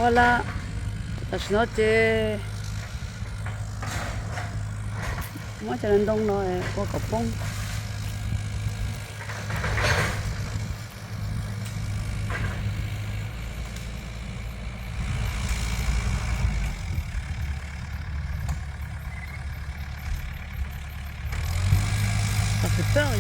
Ua lawm, tam sim no ces muab cov ntoo no ua kom poob. Ntawm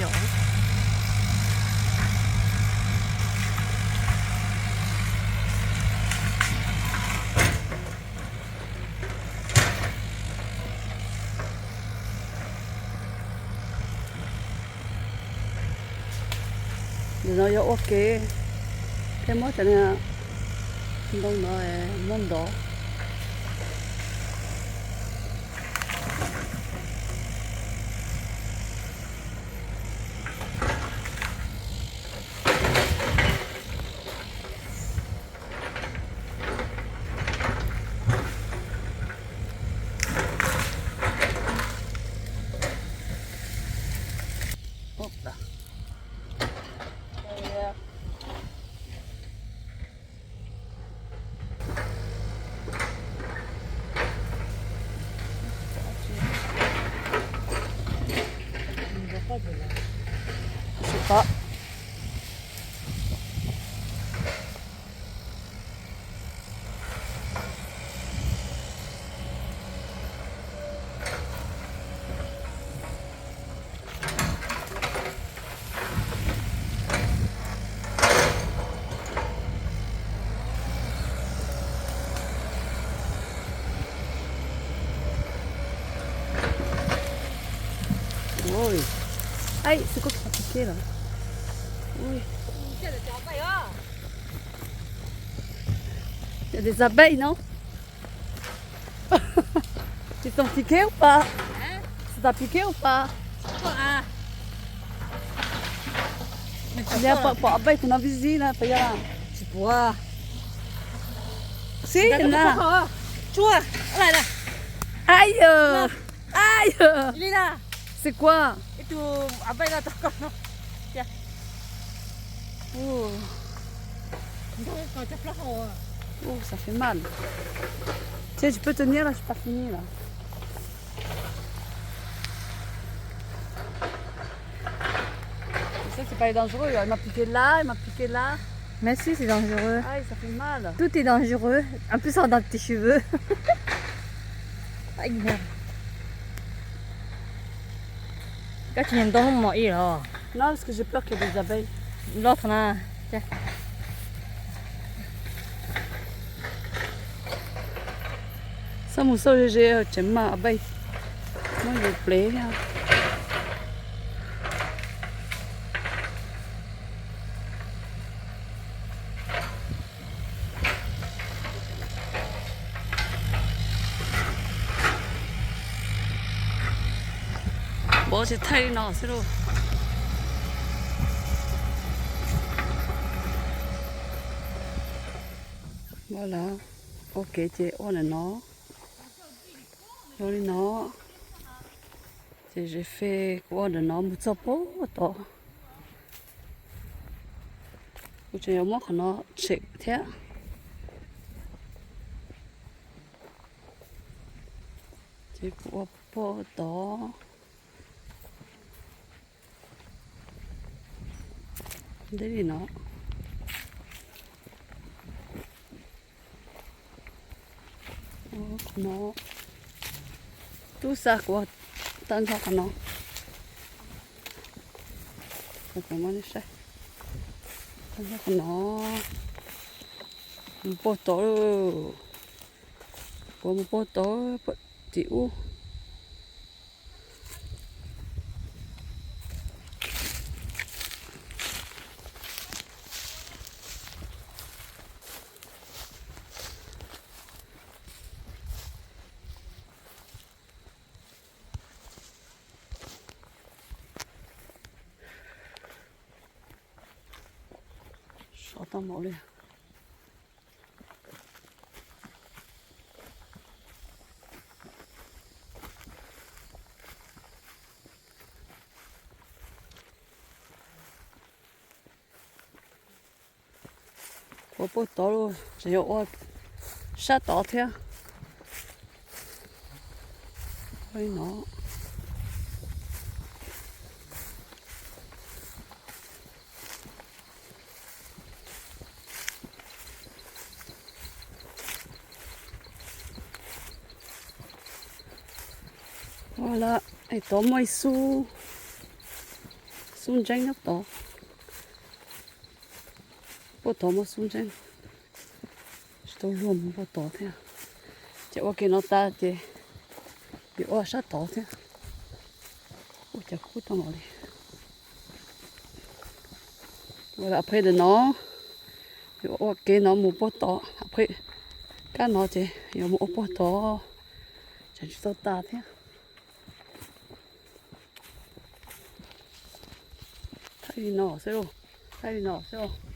no yog ua ke, thiaj muab cov ntoo no muab ntov. Ui. Ay, c'est quoi qui m'a piqué là ? Ui. Il y a des abeilles, non ? Ils t'ont piqué ou pas ? Hein ? Ça t'a piqué ou pas ? Quoi, ah ? Regarde, pour, pour abeilles, ton invisible, là, regarde là. Tu vois. Si, là. Tu vois. Là, là. Aïe, euh. Aïe, euh. Il est là. C'est quoi ? Et ton abeille là, t'as encore, non ? Tiens. Oh. Oh, ça fait mal. Tiens, tu peux tenir là, j'ai pas fini là. Et ça, c'est pas dangereux, il m'a piqué là, il m'a piqué là. Mais si, c'est dangereux. Aïe, ça fait mal. Tout est dangereux. En plus, ça rentre dans tes cheveux. Aïe, merde. Koj tsis nyiam ntoo lub mos ib los? Non, parce que j'ai peur qu'il y ait des abeilles. Los thaum na. Xauj mus xauj ze ze tseem mag abeilles. Muab yus plev thiab. Npov tsis thaij li no xwb lauj. Ua lawm, ua kev ces ua ntawm no. Yog li no, ces ze fe kuv ua ntawm no mus txog puag tod. Kuv tseem yuav muab qhov no tshem thiab. Ces kuv ua puag tod. Deb li no. Qhov no, tub xa kuv tag nrho qhov no. Kuv muab nej saib. Tag nrho qhov no. Mus puag tod lauj. Kuv mus puag tod puag tim ub. Sov tau npaum li. Ua puag tod lauj, tseem yuav ua Sab tod thiab. No. Ua lawm, es tod muaj ib xub, xub ntseeb nyob tod. Puag tod muaj xub ntseeb. Tsis tau luag mus puag tod thiab. Ces ua ke no tas ces yuav ua sab tod thiab. Ua cas kub tau no li. Ua lawm, a phem ntawm no, yuav ua ke no mus puag tod, a phem kab no ces yuav mus ua puag tod, tseem tsis tau tas thiab. Thaij li no xwb, thaij li no xwb.